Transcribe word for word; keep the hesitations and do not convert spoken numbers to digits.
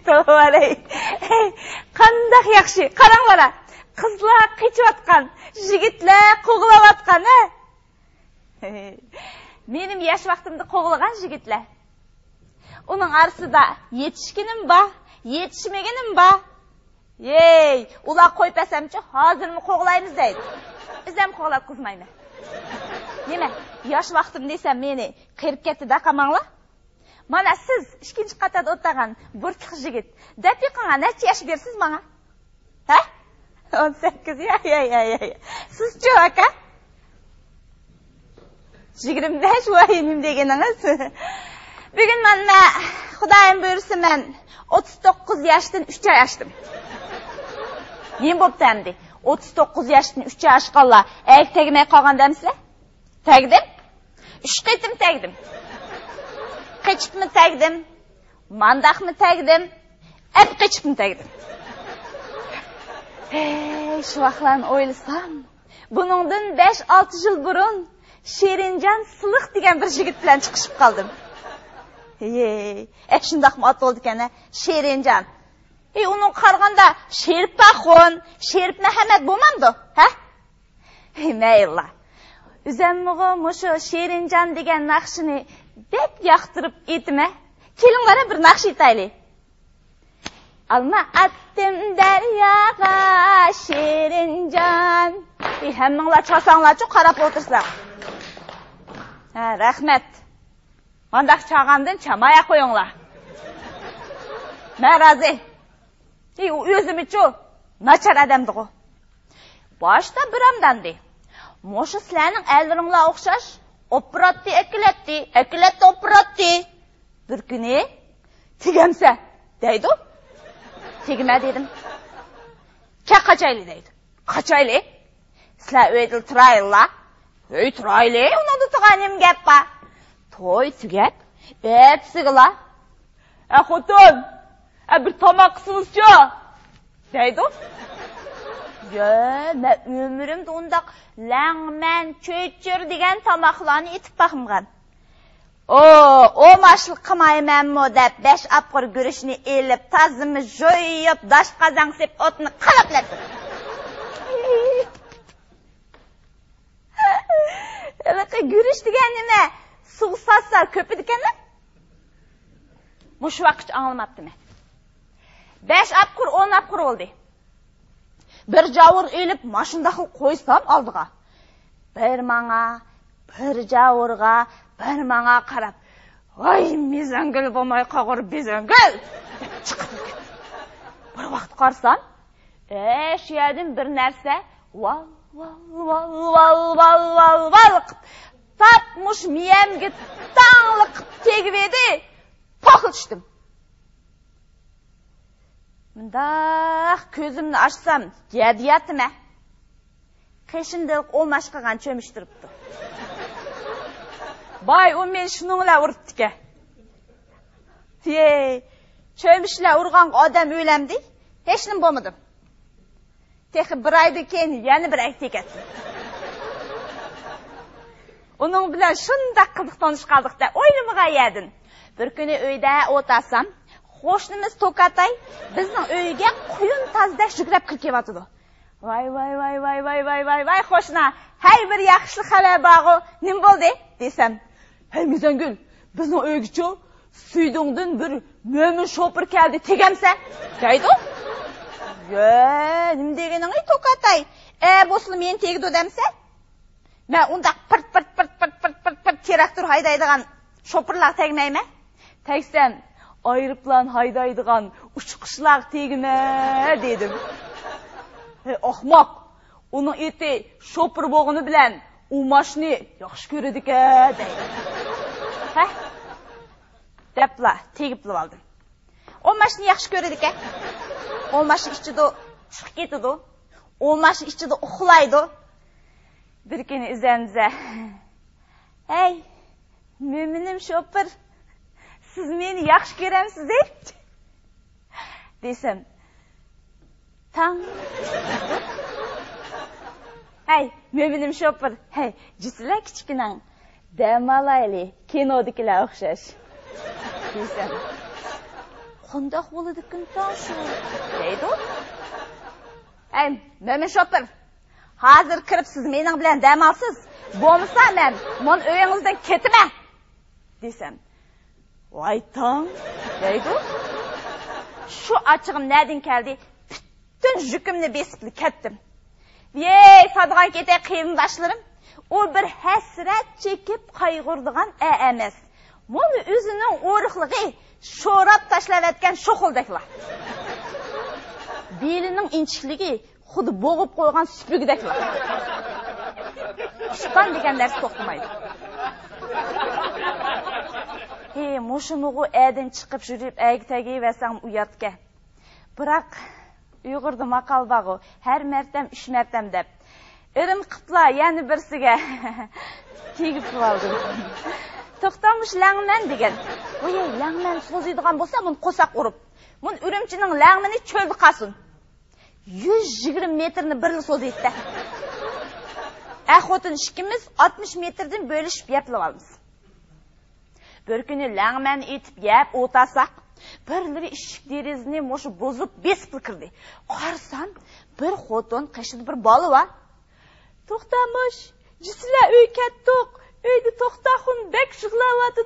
توۋا، قانداق ياخشى. قاراڭلارا، قىزلار قېچىۋاتقان، يىگىتلەر قوغلاۋاتقان، ھە؟ مېنىڭ ياش ۋاقتىمدا قوغلىغان يىگىتلەر. ئۇنىڭ ئارىسىدا يېتىشكىنىم بار، يېتىشمىگىنىم بار. ھېي، ئۇلار قويۇپ بەرسەمچۇ، ھازىرمۇ قوغلايمىز دەيدۇ. ئۆزۈم قوغلاپ قىزمايمەن. نېمە، ياش ۋاقتىم دېسەم مېنى قېرىپ كەتتى دە قاماڭلار. مانا سىز ئىككىنچى قاتاردا ئولتۇرغان بۇرۇتلۇق يىگىت، دەپ بېقىڭا، نەچچە ياش بېرىسىز ماڭا؟ ھە؟ ئون سەككىز، يا، يا، يا، يا، يا. سىزچۇ، ئاكا؟ يىگىرمە بەش، ۋاي، نېمە دېگىنىڭىز؟ بۈگۈن مانا، خۇدايىم بۇيرۇسا، مەن ئوتتۇز توققۇز ياشتىن ئۈچ ئاي ئاشتىم. نېمە بوپتۇ ئەمدى؟ ئوتتۇز توققۇز ياشتىن ئۈچ ئاي ئاشقانلار ئەگە تەگمەي قالغان دەمسىلەر؟ تەگدىم. ئۈچ قېتىم تەگدىم. قېچىپمۇ تەگدىم. مانداقمۇ تەگدىم. ئەپ قېچىپمۇ تەگدىم. ھەي، شۇ ۋاقىتلارنى ئويلىسام، بۇنىڭدىن بەش-ئالتە يىل بۇرۇن شېرىنجان سىلىق دېگەن بىر يىگىت بىلەن چىقىشىپ قالدىم. ھەي، ئەي، شۇنداقمۇ ئات بولىدىكەن، ھە؟ شېرىنجان. ھەي، ئۇنىڭغا قارىغاندا شېرىپ ئاخۇن، شېرىپ مەھەممەت بولمامدۇ، ھە؟ ھەي، مەيلىلا. ئۆزەممىغۇ مۇشۇ شېرىنجان دېگەن ناخشىنى بەك ياقتۇرۇپ ئېيتىمەن. كېلىڭلار، بىر ناخشا ئېيتايلى. ئالما ئاتتىم دەرياغا شېرىنجان. ئى، ھەممىڭلار چالساڭلارچۇ، قاراپ ئولتۇرساڭ. ھە، رەھمەت. مانداق چالغاندىن چامايا قويۇڭلار. مەن رازى. ئى، ئۇ ئۆزىمىچۇ؟ ناچار ئادەمدىغۇ. باشتا بىر ئامداندى. مۇشۇ سىلەرنىڭ ئەرلىرىڭلار ئوخشاش، ئوپپۇراتتى، ئەكېلەتتى، ئەكېلەتتى، ئوپپۇراتتى. بىر كۈنى، تېگەمسە، دەيدۇ. تېگىمە دېدىم. كە قاچايلى دەيدۇ. قاچايلى. سىلەر ئۆيدىلا تۇرايلىلا. ئۆي تۇرايلى، ئۇنىڭدا تۇرغان نېمە گەپ بار؟ توي تۈگەپ، ئەتىسىگىلا، ئە خوتۇن، ئە بىر تاماق قىلسىڭىزچۇ؟ دەيدۇ. يە، مەن ئۆمرۈمدە ئۇنداق لەڭمەن، چۆچۈر دېگەن تاماقلارنى ئېتىپ باقمىغان. ئو، ئوماشلىق قىلمايمەنمۇ دەپ، بەش ئاپقۇر گۈرۈچنى ئېلىپ، تازىمۇ جۇيۇپ، داش قازانغا سېلىپ، ئوتنى قالاپلەتتىم. ھېلىقى گۈرۈچ دېگەن نېمە؟ سۇغا ساتسا كۆپىدىكەن-دە. مۇشۇ ۋاقىتقىچە ئاڭلىماپتىمەن. بەش ئاپقۇر، ئون ئاپقۇر بولدى. بىر جاۋۇر ئېلىپ، ماشۇنداقلا قويسام ئالدىغا. بىر ماڭا، بىر جاۋۇرغا، بىر ماڭا قاراپ، ۋاي، مېزەڭگۈل بولماي قالغۇر، بېزەڭگۈل! دەپ چىقىپ كەتتى. بىر ۋاقىت قارىسام، ئە، شۇ يەردىن بىر نەرسە ۋال، ۋال، ۋال قىپ، تاپ مۇشۇ مېيەمگە تاڭلىقىپ تېگىۋىدى، پوقلا چۈشتۈم. مۇنداق كۆزۈمنى ئاچسام، يەردە ياتىمەن. قېشىمدا ئوماش قىلغان چۆمۈچ تۇرۇپتۇ. باي، ئۇ مېنى شۇنىڭ بىلەن ئۇرۇپتىكەن. ھېي، چۆمۈچ بىلەن ئۇرغانغا ئادەم ئۆلەمدى؟ ھېچنېمە بولمىدىم. تېخى بىر ئايدىن كېيىن يەنە بىر ئەگدە تېگەتتىم. ئۇنىڭ بىلەن شۇنداق قىزىق تونۇشۇپ قالدۇق-دە، ئويلىمىغان يەردىن. بىر كۈنى ئۆيدە ئولتۇرسام، قوشنىمىز توكاتاي بىزنىڭ ئۆيگە قۇيۇن تازىدەك يۈگۈرۈپ كىرىپ كېلىۋاتىدۇ. ۋاي، ۋاي، ۋاي، قوشنا، ھەي، بىر ياخشى خەۋەر بارغۇ، نېمە بولدى؟ دېسەم، ھەي، مېزەڭگۈل، بىزنىڭ ئۆيگىچۇ سۈيدۈڭدىن بىر مۆمىن شوپۇر كەلدى، تېگەمسەن؟ دەيدۇ. يە، نېمە دېگىنىڭ، ئەي، توكاتاي؟ ئە، بولسىلا مېنى تېگىدۇ دەمسەن؟ مەن ئۇنداق پىرت، پىرت، پىرت، پىرت، پىرت، پىرت، پىرت تىراكتور ھايدايدىغان شوپۇرلارغا تەگمەيمەن. تەگسەم، ئايروپىلان ھايدايدىغان ئۇچقۇچىلارغا تېگىمەن، دېدىم. ھەي، ئاخماق! ئۇنىڭ ئېتى شوپۇر بولغىنى بىلەن ئۇماچنى ياخشى كۆرىدىكەن، دەيدۇ. ھە؟ دەپلا تېگىپلا ئالدىم. ئۇماچنى ياخشى كۆرىدىكەن. ئۇماچنى ئىچىدۇ، چىقىپ كېتىدۇ. ئۇماچنى ئىچىدۇ، ئۇخلايدۇ. بىر كۈنى ئۆزۈمدە، ھەي، مۆمىنىم شوپۇر، سىز مېنى ياخشى كۆرەمسىز؟ دېسەم، تاڭ. ھەي، مۆمىنىم شوپۇر، ھەي، جۈسىلە كىچىككىنەڭ. دەم ئالايلى، كىنودىكىلەر ئوخشاش، دېسەم، قانداق بولىدىكىن تاڭ شۇ، دەيدۇ. ئەي، مۆمىن شوپۇر، ھازىر كىرىپ سىز مېنىڭ بىلەن دەم ئالسىز، بولمىسا مەن مۇن ئۆيىڭىزدىن كېتىمەن، دېسەم، ۋاي تاڭ، دەيدۇ. شۇ ئاچچىقىم نەدىن كەلدى؟ پۈتۈن يۈكۈمنى بېسىپلا كەتتىم. ۋىي، سادىغان كېتەي قېرىنداشلىرىم، ئۇ بىر ھەسرەت چېكىپ قايغۇرىدىغان ئەر ئەمەس. مانا ئۆزىنىڭ ئورۇقلۇقى شوراپ تاشلاۋەتكەن شوخلىدەكلا. بېلىنىڭ ئىنچىكىلىكى خۇددى بوغۇپ قويغان سۈپۈرگىدەكلا. ئۇچقان دېگەن نەرسە توختىمايدۇ. ھې، مۇشۇمىغۇ ئەردىن چىقىپ يۈرۈپ ئەرگە تەگىۋەرسەڭ ئۇياتكەن. بىراق، ئۇيغۇردا ماقال بارغۇ، ھەر مەرتەم ئۈچ مەرتەم دەپ. ئىرىم قىپلا يەنە بىرسىگە تېگىپ قالدىم. توختا، مۇشۇ لەڭمەن دېگەن. ۋوي، لەڭمەن سوزىدىغان بولسا، مۇنى قورساق ئۇرۇپ. مۇن ئۈرۈمچىنىڭ لەڭمىنى چۆلدە قالسۇن. يۈز يىگىرمە مېتىرنى بىرلا سوزىدىتتى. ئەر خوتۇن ئىككىمىز ئاتمىش مېتىردىن بۆلۈشۈپ يەپلىۋالىمىز. بىر كۈنى لەڭمەن ئېتىپ يەپ ئولتۇرساق، بىرلىرى ئىشىك دېرىزىنى مۇشۇ بۇزۇپ بېسىپلا كىردى. قارىسام، بىر خوتۇن، قېشىدا بىر بالا بار. توختا، مۇش، جۈسىلەر ئۆيگە كەتتۇق، ئۆيدە توختاخۇن بەك يىغلاۋاتىدۇ.